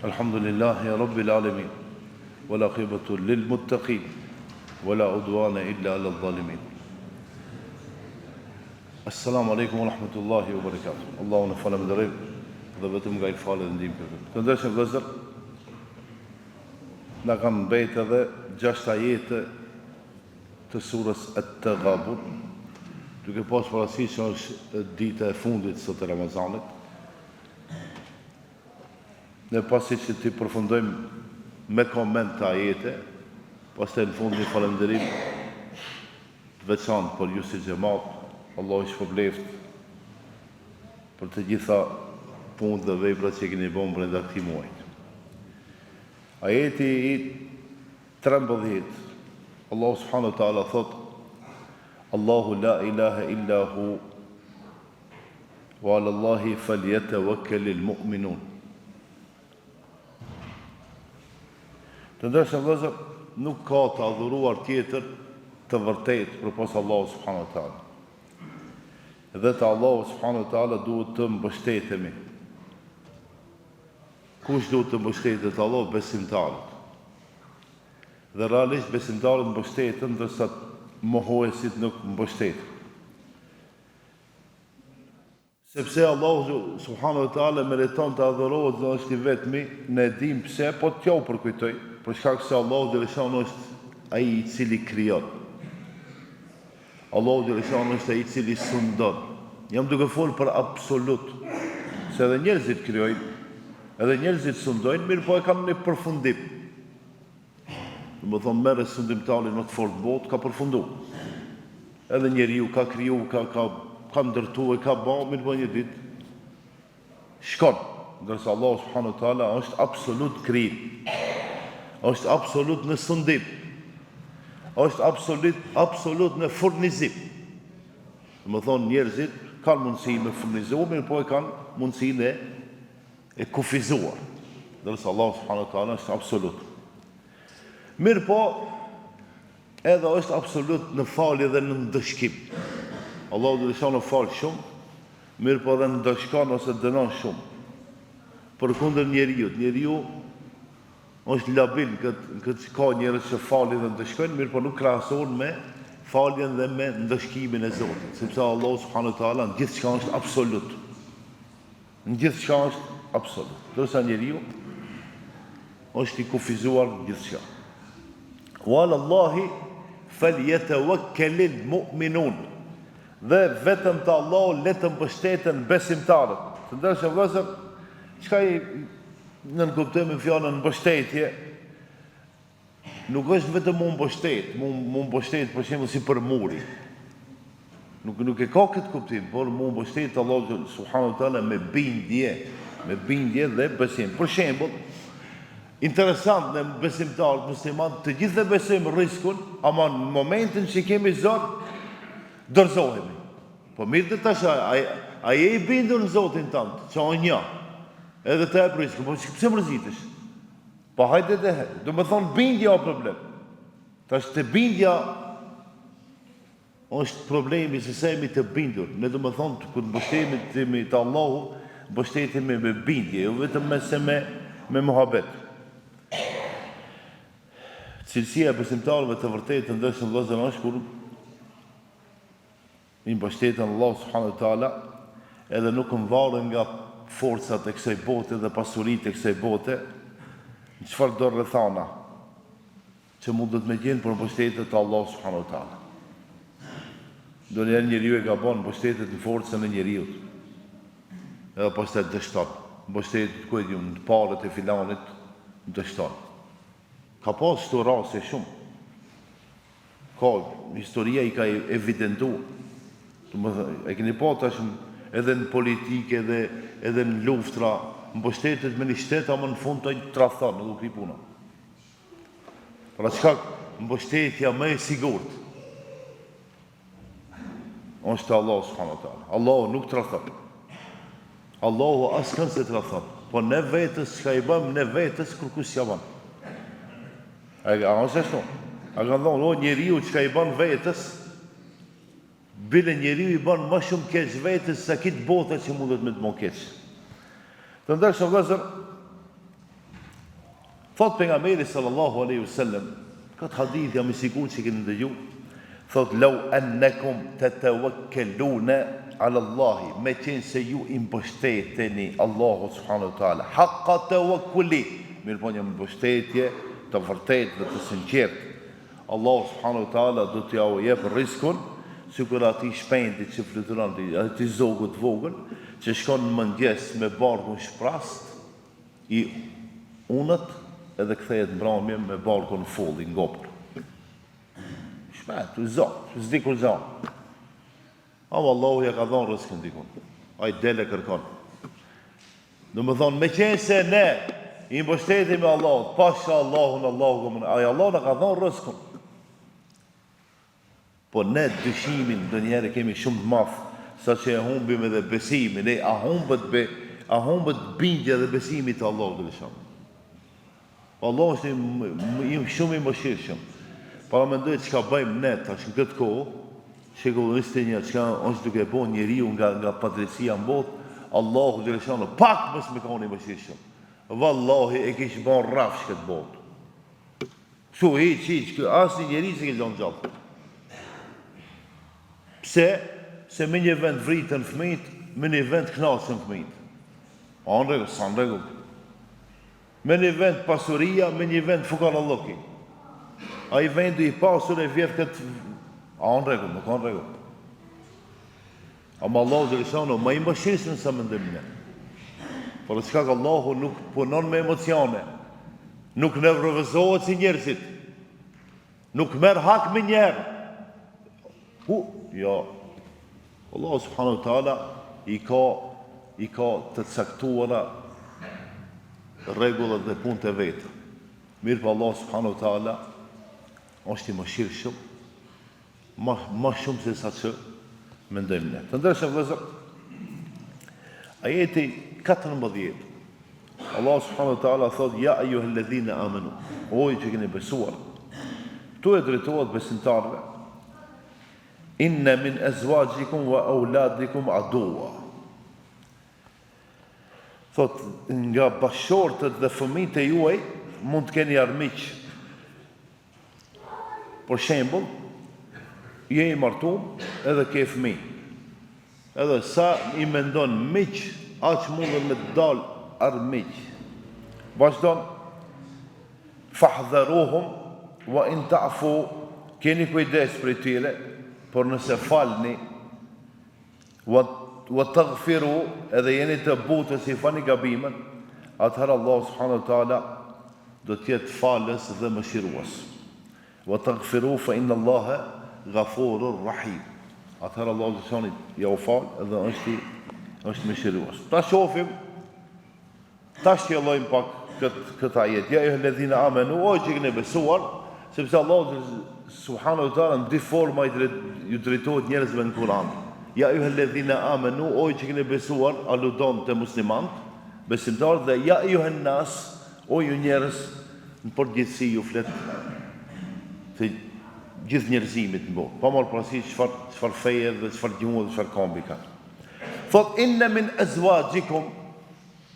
Alhamdulillahi Rabbil Alemin Wal aqibatu lil muttaqin Wa la udwana illa ala dhalimin Assalamu alaikum wa rahmatullahi wa barakatuh. Allahun e falënderojmë dhe vetëm nga ai falje dhe ndihmë kërkojmë. Të ndershëm vëllezër, na kanë mbet edhe gjashtë ajete të surës At-Taghabun, duke pas parasysh që është dita e fundit sot e Ramazanit. Ne pasi që t'i përfundojmë me koment këto ajete, pastaj në fund një falënderim të veçantë për ju si xhemat, Allahu ju shpërbleftë për të gjitha punët dhe veprat që i keni bërë brenda këtij muajit. Ajeti i 13, Allahu subhanahu wa taala thotë Allahu la ilaha illa hu Wa ala Allahi falyatawakkalil mu'minun. Të ndershëm vëllezër, nuk ka të adhuruar tjetër të vërtetë përpos Allahu subhanahu wa taala. Dhe te Allahu subhanahu wa taala duhet të mbështetemi. Kush duhet të mbështetet te Allahu? Besimtarët. Dhe realisht besimtarët mbështeten ndërsa mohuesit nuk mbështeten. Sepse Allahu subhanahu wa taala meriton të adhurohet dhe është i vetmi, ne e dimë pse, po t'jau përkujtoj, për shkak se Allahu xheleshanuhu është ai i cili krijon. Allahu xheleshanuhu është ai i cili sundon. Jam duke folë për absolut, se edhe njerëzit krijojnë, edhe njerëzit sundojnë, mirëpo e kanë një përfundim. Domethonë merre sundimtarin më të fortë në botë, ka përfundu. Edhe njeriu ka kriju, ka, ka, ka ndërtu e ka ba, mirëpo një ditë, shkon. Ndërsa Allahu subhanahu wa taala është absolut krijim. Është absolut në sundim. Është absolut, absolut në furnizim. Domethonë njerëzit kanë mundësi me furnizu, mirëpo e kanë mundësinë e e kufizuar, ndërsa Allahu subhanahu wa taala është absolut. Mirëpo, edhe është absolut në falje dhe në ndëshkim. Allahu xheleshanuhu fal shumë, mirëpo edhe ndëshkon ose dënon shumë. Përkundër njeriut, njeriu është labil në këtë, në këtë ka njerëz që falin dhe ndëshkojnë, mirëpo nuk krahasohen me faljen dhe me ndëshkimin e Zotit, sepse Allahu subhanahu wa taala në gjithçka është absolut. Në gjithçka është absolut, ndërsa njeriu është i kufizuar në gjithçka. Wa ala Allahi falyatawakkalil mu'minun. Dhe vetëm te Allahu le të mbështeten besimtarët. Të ndershëm vëllezër, çka i nënkuptojmë me fjalën mbështetje? Nuk është vetëm mu mbështet, mu, mu mbështet për shembull si për muri. Nuk nuk e ka këtë kuptim, por mu mbështet Allahu subhanahu wa taala me bindje, me bindje dhe besim. Për shembull, interesant ne besimtarët muslimanë të gjithë e besojmë rriskun, ama në momentin që kemi zor dorëzohemi. Po mirë të tash, a, a je i bindur në Zotin tënd, që o një, edhe të jep rriskun, po pse mërzitesh? Po hajde dhe, domethonë bindja o problem. Tash te bindja është problemi se sa jemi të bindur. Ne domethonë kur mbështetemi te Allahu, mbështetemi me bindje, jo vetëm me se me, me muhabet. Cilësia e besimtarëve të vërtetë të ndershëm vëllezër është kur I mbështeten Allahut subhanahu wa taala edhe nuk varen nga forcat e kësaj bote dhe pasuritë e kësaj bote, në çfarëdo rrethana që mundet me qenë, por mbështetet te Allahu subhanahu wa taala. Ndonjëherë njeriu e gabon, mbështetet në forcën e njeriut. Edhe pastaj dështon. Mbështetet ku e di unë, në paret e filanit, dështon. Ka pas këto raste shumë. Ka, historia i ka evidentu. Domethënë, e keni pa tash edhe në politikë edhe edhe në luftra, mbështetet me një shtet, ama në fund të tradhton, edhe u kry puna. Pra çka mbështetja më e sigurt është te Allahu subhanahu wa taala. Allahu nuk tradhton. Allahu askënd s'e tradhton. Po ne vetes çka i bëjmë ne vetes kurkush s'ja bën. A, a është ashtu? A kanë thonë, o njeriu çka i bën vetes, bile njeriu i bën më shumë keq vetes se krejt bota që mundet me të bo keq. Të ndershëm vëllezër, Thotë Pejgamberi sallallahu alejhi ve sellem, këtë hadith jam i sigurt që keni dëgju, thotë lau ennekum tetewekkelune ala Allahi, me qenë se ju i mbështeteni Allahut subhanahu wa taala, haqqa tawakkuli, mirëpo një mbështetje të vërtetë dhe të sinqertë, Allahu subhanahu wa taala do t'jau jep rriskun sikur atij shpendit që fluturon, atij zogut të vogël që shkon në mëngjes me barkun shprast, I unët edhe kthehet mbrëmje me barkun full i ngopur. Shpend, zog, s'di kurgja. Ama Allahu ja ka dhënë rrëskën dikun. Ai del e kërkon. Domethonë, me qenë se ne i mbështetemi Allahut, pasha Allahun, Allahu ka ai Allahu na ka dhënë rrëskun. Po ne dyshimin ndonjëherë e kemi shumë të madh, saqë e humbim edhe besimin, e a humbet be, a humbet bindja dhe besimi te Allahu xheleshanuhu. Allahu është i, shumë i mëshirshëm. Paramendoj çka bëjmë ne tash në këtë kohë, shekullin 21, çka është duke bo njeriu nga nga padrejtësia në botë, Allahu xheleshanuhu pak mos me kanë i mëshirshëm. Vallahi e kish bo rrafsh këtë botë. Kështu, hiç, hiç, asnjë njeri s'e kish lënë gjallë. Pse? Se me një vend vriten fëmijët, me një vend kënaqen fëmijët. A në rregull, s'a në rregull. Me një vend pasuria, me një vend fukarallëki. Ai vendi i pasur e vjedh këtë, a në rregull, nuk a në rregull. Ama Allahu xheleshanuhu ma i mëshirshëm sa mendojmë ne. Por çka ka Allahu nuk punon me emocione. Nuk nervozohet si njerëzit. Nuk merr hak menjëherë. Hu, jo. Allahu subhanahu wa taala i ka i ka të caktuara rregullat dhe punët e veta. Mirëpo Allahu subhanahu wa taala është i mëshirshëm Ma, ma shumë se sa që mendojmë ne. Të ndershëm vëllezër, ajeti 14, Allah subhanahu wa ta'ala thot, ja ejuhel-ledhine amenu, o ju që keni besuar, këtu e drejtohet besimtarëve, inne min ezvaxhikum wa auladikum aduwa. Thot, nga bashkëshortët dhe fëmijët e juaj mund të keni armiq Për shembull, je i martum edhe ke fëmijë. Edhe sa i mendon miq, aq mundën me të dal armiq. Vazhdon fahdharuhum wa in ta'fu keni kujdes prej tyre, por nëse falni wa wa taghfiru edhe jeni të butë si falni gabimet, atëherë Allahu subhanahu wa taala do të jetë falës dhe mëshirues. Wa taghfiru fa inna Allaha ghafurur rahim. Atëherë Allahu xheleshanuhu jau fal dhe është i është mëshirues. Ta shohim ta shtjellojmë pak kët këtë ajet. Ja ejuhel-ledhina amenu, o që keni besuar, sepse Allahu subhanahu wa taala në dy forma i drejt, ju drejtohet njerëzve në Kur'an. Ja ejuhel-ledhina amenu, o që keni besuar, aludon te muslimanët, besimtarët dhe ja ejuhen nas, O ju njerëz, në përgjithësi ju flet të gjithë njerëzimit në botë, pa marrë parasysh çfarë çfarë feje dhe çfarë gjuhe dhe çfarë kombi kanë. Thot inne min azwajikum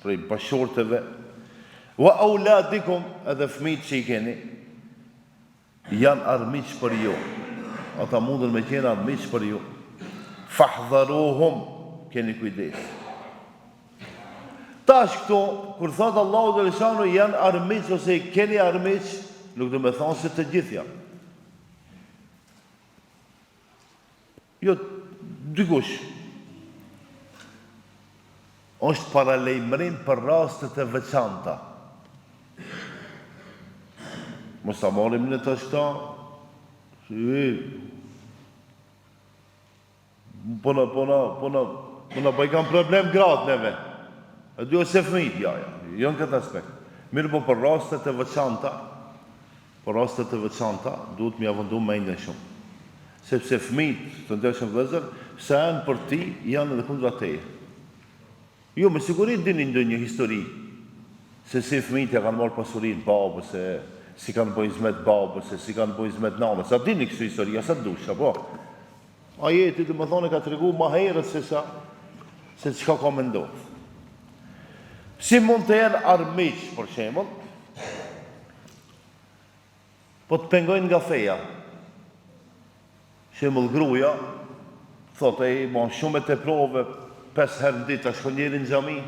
prej bashkëshorteve wa auladikum edhe fëmijët që i keni Janë armiq për ju. Ata mundën me qenë armiq për ju. Fahdharuhum, keni kujdes. Tash këtu, kur thotë Allahu xheleshanuhu janë armiq ose i keni armiq, nuk do me thonë se të gjithë janë. Jo, dikush. Është paralajmërim për raste të veçanta. Mos ta marrim ne tash këta, si po na po na po na po na bëjkan problem gratë neve. E dy ose fëmijët, ja, ja, jo në këtë aspekt. Mirëpo për raste të veçanta, Për raste të veçanta duhet me ia vëndu mendjen shumë. Sepse fëmijët, të ndershëm vëllezër, sa janë për ti, janë edhe kundra teje. Ju me siguri dini ndonjë histori se si fëmijët ja kanë marrë pasurinë babës e si kanë bo hizmet babës e si kanë bo hizmet nanës. A dini kësi histori, a sa të dush, apo? Ajeti domethonë e ka tregu ma herët se sa se çka ka me ndodhë. Si mund të jenë armiq, për shembull? Po të pengojnë nga feja. Shembull gruaja thotë ej ma shumë e teprove pesë herë në ditë a shkon njeri në xhami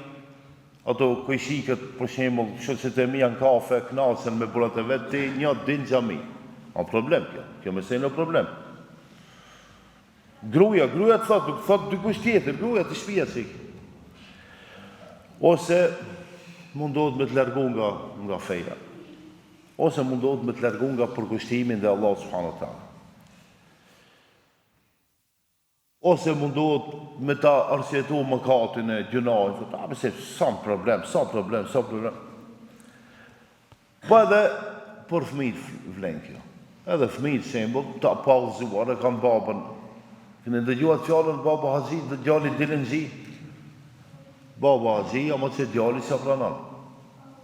ato kojshikët për shembull shoqet e mia në kafe kënaqen me burrat e vet ti një di në xhami a problem kjo kjo mesele o problem gruaja gruaja të thotë nuk thotë dikush tjetër gruaja te shtëpia çik ose mundohet me të largu nga nga feja Ose mundohet me të largu nga përkushtimi ndaj Allahut subhanahu wa taala. Ose mundohet me ta arsyetu mëkatin e gjynahin, thotë, a pse sa problem, sa problem, sa problem. Po edhe për fëmijët vlen kjo. Edhe fëmijët shembull, të paudhëzuar e kanë babën. Keni dëgjuar fjalën baba haxhi, djali dilenxhi. Baba haxhi, ama që djali s'ia pranon.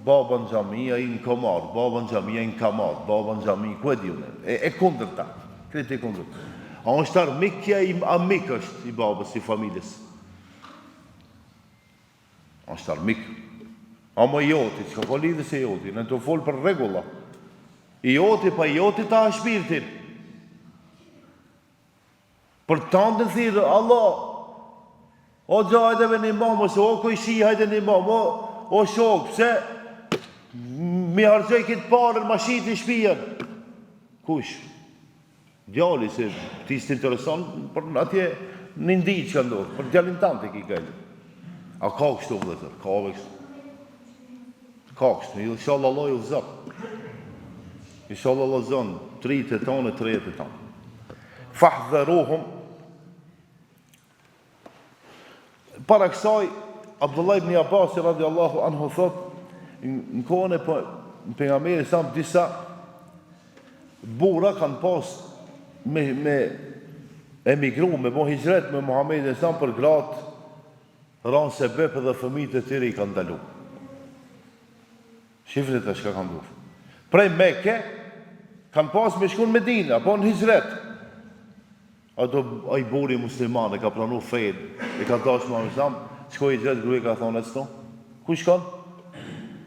Baba në xhami, ai në komar, baba në xhami, ai në kamat, baba në xhami, ku e di unë, e, e kundërta, krejt e kundërta. A është armik kjo, a mik është i babës, i familjes? A është armik? Ama i joti, çka ka lidhje se joti, ne tu folë për rregulla. I joti, pa i joti ta ha shpirtin. Për tandin thirrë, Allah, o gja, hajde me ndihmu, ose o kojshi, hajde ndihmo, o, o shok, pse m'i harxhoi këtë parën, ma shiti shpijën. Kush? Djali, se ti s'të intereson, për atje në Indi çka ndodh, për djalin tand e ki gajle. A ka kështu, vëllezër, ka ve kështu. Ka kështu, inshallah Allah ju udhëzon. Inshallah Allah udhëzon, të rijtë tanë, të rejat e tanë. Fahdheruhum Para kësaj, Abdullah ibn Abbas radiallahu anhu thot, në kohën e po, pejgamberit sa disa burra kanë pas me, me emigru, me bo hixhret me Muhammedin sa por gratë ranë sebep dhe fëmijët e tyre i kanë ndalu. Shifni tash çka ka ndodhur. Prej Meke kanë pas me shku në Medinë, apo në hixhret. Ato ai burri musliman e ka pranu fenë, e ka dashur Muhamedin sallam, shkoi hixhret gruaja ka thonë ecto. Ku shkon?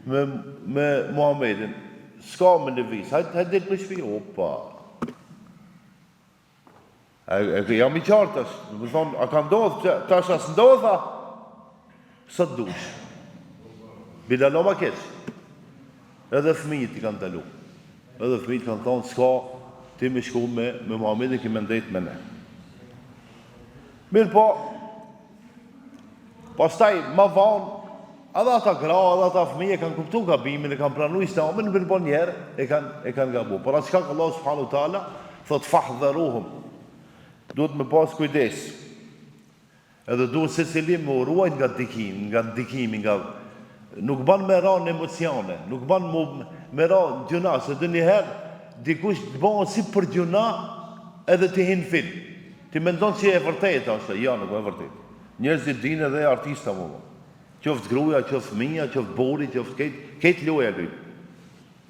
Me me Muhamedin. S'ka me lëviz. Hajt hajt del prej shtëpi. Opa. E, e, jam i qartë tash, do të thonë, a ka ndodhë, pse, tash a s'ndodh, a? Sa të dush. Bile hala ma keq. Edhe fëmijët i kanë ndalu. Edhe fëmijët kanë thonë, s'ka ti me shku me, me Muhammedin, ki me ndejt me ne. Mirëpo, pastaj ma vonë, edhe ata gra, edhe ata fëmijë e kanë kuptu gabimin, e kanë pranu islamin, mirëpo njëherë e kanë, e kanë gabu. Por atë çka ka Allahu subhanahu wa taala, thot fahdharuhum. Duhet me pas kujdes. Edhe duhet secili me u ruajt nga ndikimi, nga ndikimi, nga nuk ban me ra në emocione, nuk ban mu, me ra në gjynah, se ndonjëherë dikush të bëhet si për gjynah edhe ti hin film. Ti mendon që e vërtetë është, jo, nuk e vërtetë. Njerëzit dinë edhe artista më vonë. Qoftë gruaja, qoftë fëmija, qoftë burri, qoftë krejt, krejt loja lujnë.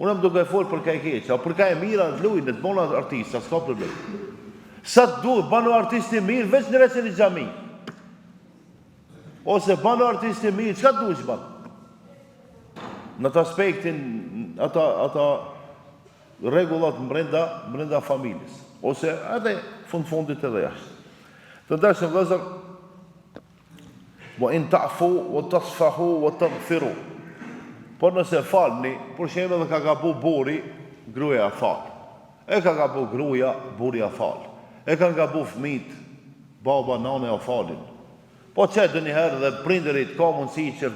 Unë jam duke folë për ka e keqe, a për ka e mira lujnë, të bona artista, s'ka problem. Sa të duhet, banu artist i mirë, veç ndreqe një xhami. Ose banu artist i mirë, çka duhet që ban? Në atë aspektin, ata, ata rregullat mbrenda, mbrenda familjes. Ose edhe fund fundit edhe jashtë. Të ndershëm vëllezër, Wa in ta'fu wa tasfahu wa taghfiru. Por nëse falni, për shembull edhe ka gabu burri, gruaja fal. E ka gabu gruaja, burri ja fal. E kanë gabu fëmijët, baba, nana ja falin. Po që ndonjëherë dhe prindërit ka mundësi që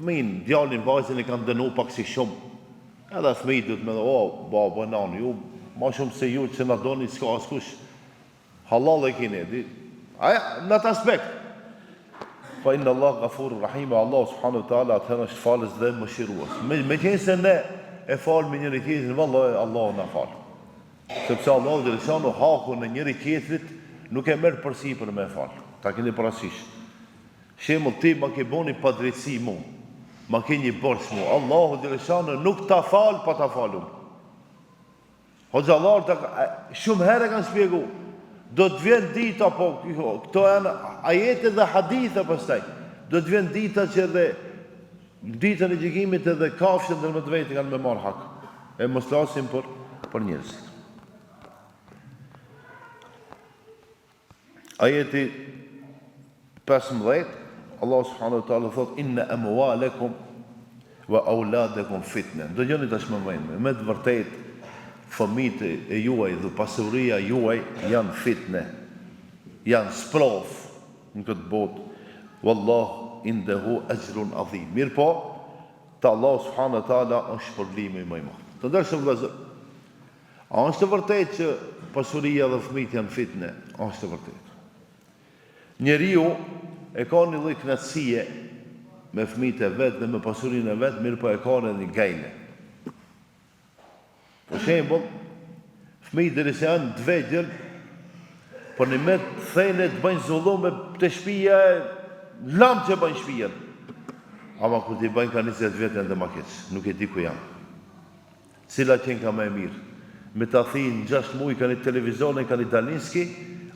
fëmijën, djalin, vajzën e kanë dënu pak si shumë. Edhe fëmijët duhet me thonë, o, baba, nanë, ju, ma shumë se ju që na doni, s'ka askush. Hallall e keni, di. Aja, në atë aspekt. Fa inna Allah gafur rahim, Allah subhanahu wa taala atëherë është falës dhe mëshirues. Me, me qenë se ne e falmi njëri tjetrin, vallahi Allahu na fal. Sepse Allahu xheleshanuhu hakun e njëri tjetrit nuk e merr përsipër me e fal. Ta keni parasysh. Shembull ti ma ke bo ni padrejtësi mu. Ma ke një borxh mu. Allahu xheleshanuhu nuk ta fal pa ta falun. Hoxhallarët shumë herë e kanë shpjegu. Do të vjen dita po këto janë ajete dhe hadithe pastaj. Do të vjen dita që edhe ditën e gjykimit edhe kafshët ndërmjet veti kanë me marr hak. E mos flasim për për. Për njerëzit. Ajeti 15, Allahu subhanahu wa taala thot inna amwalakum wa auladakum fitna. Dëgjoni tash me vëmendje, me të vërtetë fëmijët e juaj dhe pasuria juaj janë fitne. Janë sprovë në këtë botë. Wallahu indahu ajrun adhim. Mirëpo, te Allahu subhanahu wa taala është shpërblimi më i madh. Të ndershëm vëllezër, A është e vërtetë që pasuria dhe fëmijët janë fitne? Është e vërtetë. Njeriu e ka një lloj kënaqësie me fëmijët e vet dhe me pasurinë e vet, mirëpo e ka edhe një gajle. Për shembull, fëmijët derisa janë të vegjël, po një me të thene të bëjnë zullume te shpia e lamë që bëjnë shpijën. Ama kur t'i bëjnë ka 20 vjet janë dhe ma keq, nuk e di ku janë. Cila qenka më e mirë? Me ta thi në gjashtë muj ka një televizor e ka një Dalinski,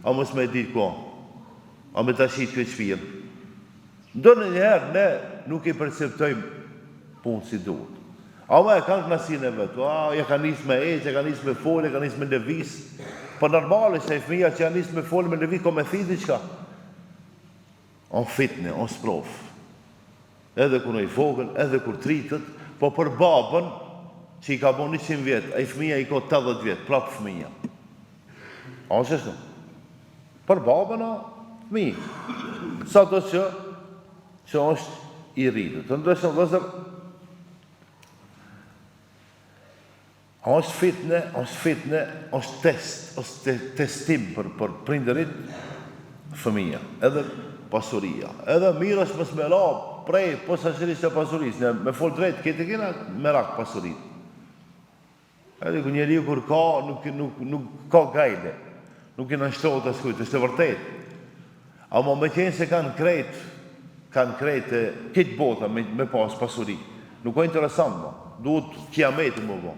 a mos me e ditë ku a? A me ta shit krejt shpijën? Ndonjëherë ne nuk i perceptojmë punët si duhet. Ama e kanë kënaqësinë e vet, a ja ka nis me ecë, ja ka nis me fol, ja ka nis me lëviz. Po normale se ai fëmija që ja nis me fol me lëviz ka me thi diçka. O fitne, o sprovë. Edhe kur o i vogël, edhe kur t'rritet, po për babën që i ka bo 100 vjet, ai fëmija i ka 80 vjet, prapë fëmija. A është ashtu? Për babën a fëmijë. Sado që që është i rritur. Të ndershëm vëllezër, A është fitne, është fitne, është test, është te, testim për, për prindërit, fëmija, edhe pasuria. Edhe mirë është mos me ra prej posaçërisht e pasurisë, ne me fol drejt, këtë kena merak pasurinë. Edhe kur njeriu kur ka, nuk, nuk, nuk ka gajle, nuk i nënshtrohet askujt, është e vërtetë. Ama me qenë se kanë krejt, kanë krejt e krejt bota me, me pas pasuri. Nuk o interesant mo, duhet kiameti me u bo.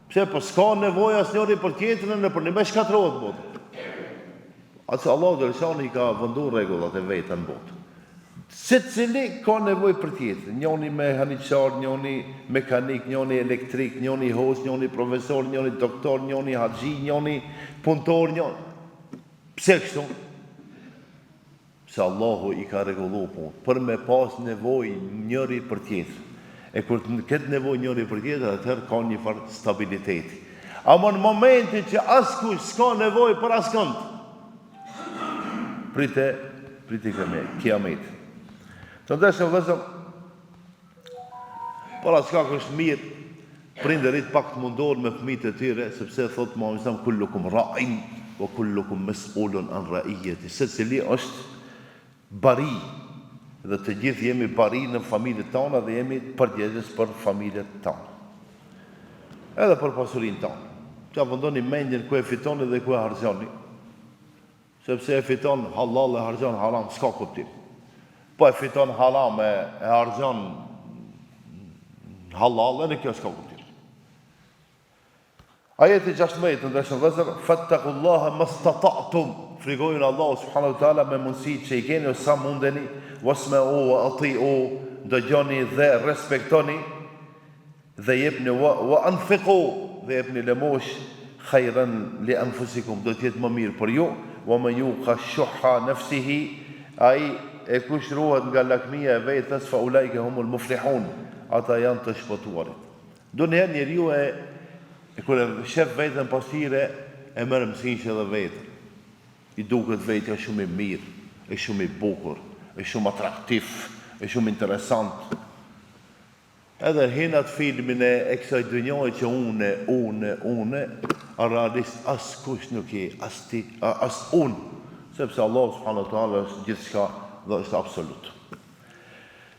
Pse po s'ka nevojë asnjëri për tjetrin e për një me shkatërrohet bota. Atë Allahu xheleshanuhu i ka vendu rregullat e veta në botë. Secili ka nevojë për tjetrin, njoni mehaniqar, njoni mekanik, njoni elektrik, njoni hoxhë, njoni profesor, njoni doktor, njoni haxhi, njoni punëtor, njoni Pse kështu? Se Allahu i ka rregullu punët, për me pas nevojë njëri për tjetrin. E kur të ketë nevojë njëri për tjetrin, atëherë ka një farë stabiliteti. Ama në momentin që askush s'ka nevojë për askënd, prite, prite kiametin. Të ndershëm vëllezër, Por atë çka është mirë, prindërit pak të mundohen me fëmijët e tyre, sepse thotë Muhamedi sallam kullukum ra'in wa kullukum mas'ulun an ra'iyati. Secili është bari dhe të gjithë jemi bari në familjet tona dhe jemi përgjegjës për familjet tona. Edhe për pasurinë tonë. T'ia vendoni mendjen ku e fitoni dhe ku e harxhoni. Sepse e fiton hallall e harxhon haram s'ka kuptim. Po e fiton haram e e harxhon hallall edhe kjo s'ka kuptim. Ajeti 16 të ndershëm vëllezër, fattakullaha mastata'tum, frigojuni Allahu subhanahu wa taala me mundësitë që i keni ose sa mundeni, wasma'u wa ati'u, dëgjoni dhe respektoni Dhe jepni wa wa anfiqu dhe jepni lëmoshë khayran li anfusikum do të jetë më mirë për ju wa men yuqa shuhha nafsihi ai e kush ruhet nga lakmia e vetes fa ulaike humul muflihun ata janë të shpëtuarit. Ndonjëherë njeriu e e kur e shef veten pasqyre e merr mësysh edhe veten. I duket vetja shumë i mirë, e shumë i bukur, e shumë atraktiv, e shumë interesant. Edhe hin atë filmin e e kësaj dynjaje që une, une, une, a realisht askush nuk je, as ti, a as unë, sepse Allahu subhanahu wa taala është gjithçka dhe është absolut.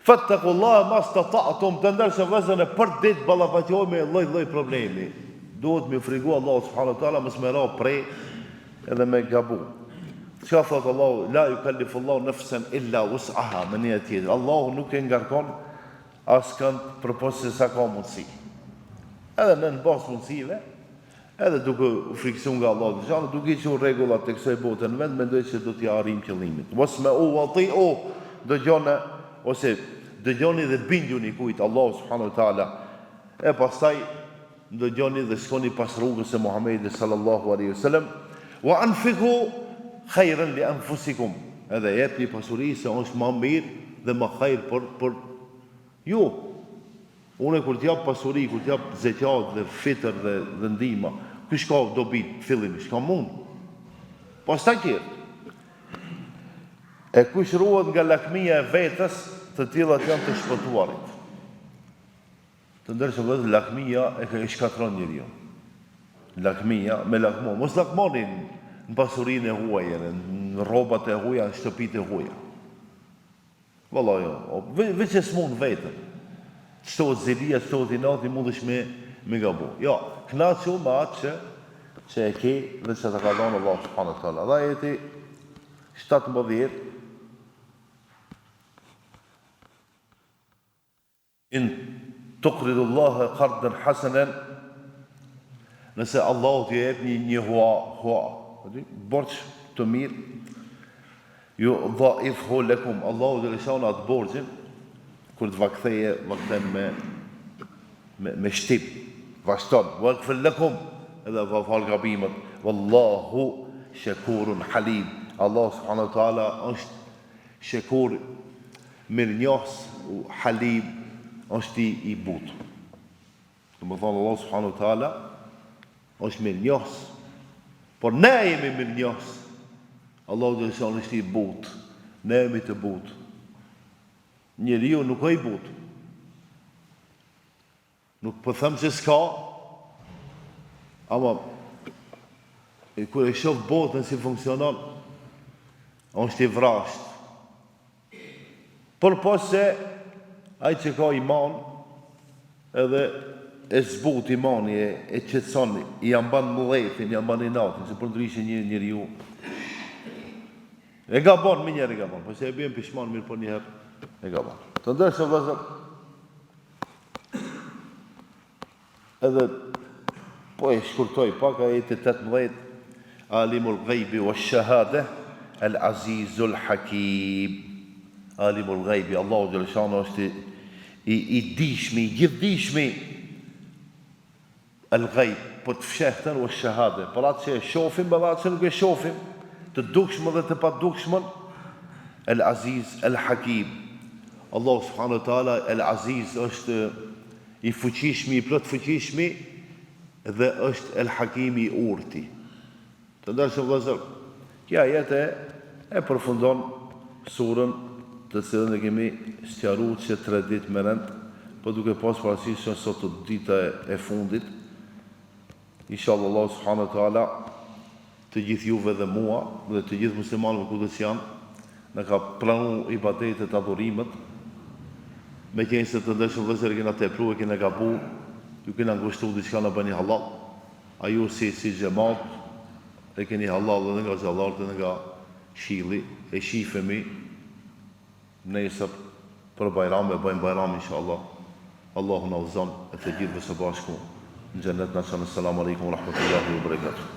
Fattakullaha mastata'tum, të ndershëm vëllezër ne për ditë ballafaqohemi me lloj lloj problemi. Duhet me frigu Allahu subhanahu wa taala mos me ra pre edhe me gabu. Çka thot Allahu, la yukallifullahu nafsan illa wus'aha, me një tjetër. Allahu nuk e ngarkon askënd përpos se sa ka mundësi. Edhe ne në bazë mundësive, edhe duke u frikësu nga Allahu xhelle, duke i çu rregullat e kësaj bote në vend, mendoj se do t'ia arrijmë qëllimit. Wasma'u wa ati'u, dëgjoni ose dëgjoni dhe bindjuni kujt Allahu subhanahu wa taala. E pastaj. Ndëgjoni dhe shkoni pas rrugës së Muhamedit sallallahu alejhi ve selem, wa anfiku khajran li anfusikum, edhe jepni pasuri se është ma mirë dhe ma hajr për për ju. Unë kur t'jap pasuri, kur t'jap zeqat dhe fitër dhe dhe ndihma, kush ka dobi fillimisht, kam unë. Pastaj tjerët. E kush ruhet nga lakmia e vetes, të tillat janë të shpëtuarit. Të ndershëm vëllezër, lakmia e e shkatërron njeriun. Lakmia, me lakmu, mos lakmoni në pasurinë e huaj edhe në rrobat e huaja, në shtëpitë e huaja. Valla jo, veç e smun veten. Të shtohet zilia, të shtohet inati, mundesh me me gabu. Jo, kënaqu me atë që që e ke dhe që ta ka dhënë Allahu subhanahu wa taala. Dhe ajeti 17 In tuqridu Allahe qardan hasanen, nëse Allahut i jepni një hua, hua, borxh të mirë, judhaifhu lekum, Allahu xheleshanuhu atë borxhin, kur të va ktheje, va kthen me, me, me shtim, va shton, wa jagfir lekum, edhe va fal gabimet, wallahu shekurun halim, Allahu subhanahu wa taala është shekur Mirënjohës, Halim, është i i butë. Domethënë Allahu subhanahu wa taala është mirënjohës. Por ne jemi mirënjohës. Allahu xheleshanuhu është i butë. Ne jemi të butë. Njeriu nuk është i butë. Nuk po them se s'ka, ama e kur e shoh botën si funksionon, është i vrazhdë. Përpos se ai që ka iman, edhe e zbut imani, e, e qetëson, ia mban mllefin, ia mban inatin, se përndryshe një njeriu e gabon, menjëherë e gabon, po se e bjen pishman, mirëpo njëherë e gabon. Të ndershëm vëllezër, Edhe po e shkurtoj pak ajeti 18 Alimul ghaibi wa shahade El Azizul Hakim Alimul ghaibi Allahu xheleshanuhu është i, i dishmi, i gjithdishmi El ghaib për të fshehtën wa shahade për atë që e shofim dhe atë që nuk e shofim të dukshmën dhe të padukshmën El Aziz El Hakim Allahu subhanahu wa taala El Aziz është i fuqishmi, i plotfuqishmi dhe është El Hakimi i urti. Të ndershëm vëllezër, ky ajet e e përfundon surën të cilën e kemi sqaru që tre ditë me rend, po duke pas parasysh që sot është dita e fundit, Inshallah Allahu subhanahu wa taala të gjithë juve dhe mua dhe të gjithë muslimanëve kudo që janë na ka pranu ibadetet, adhurimet, meqenëse të ndershëm vëllezër e kena tepru, e kena gabu, ju kena ngushtu diçka na bëni hallall, a ju si si xhemat e keni hallall edhe nga zallarët edhe nga shilli, e shifemi Nesër për Bajram e bëjmë Bajram inshallah Allahu na udhëzon e të gjithëve së bashku në xhennet na çon Esselamu Alejkum Rahmetullahi Wa Berekatuh.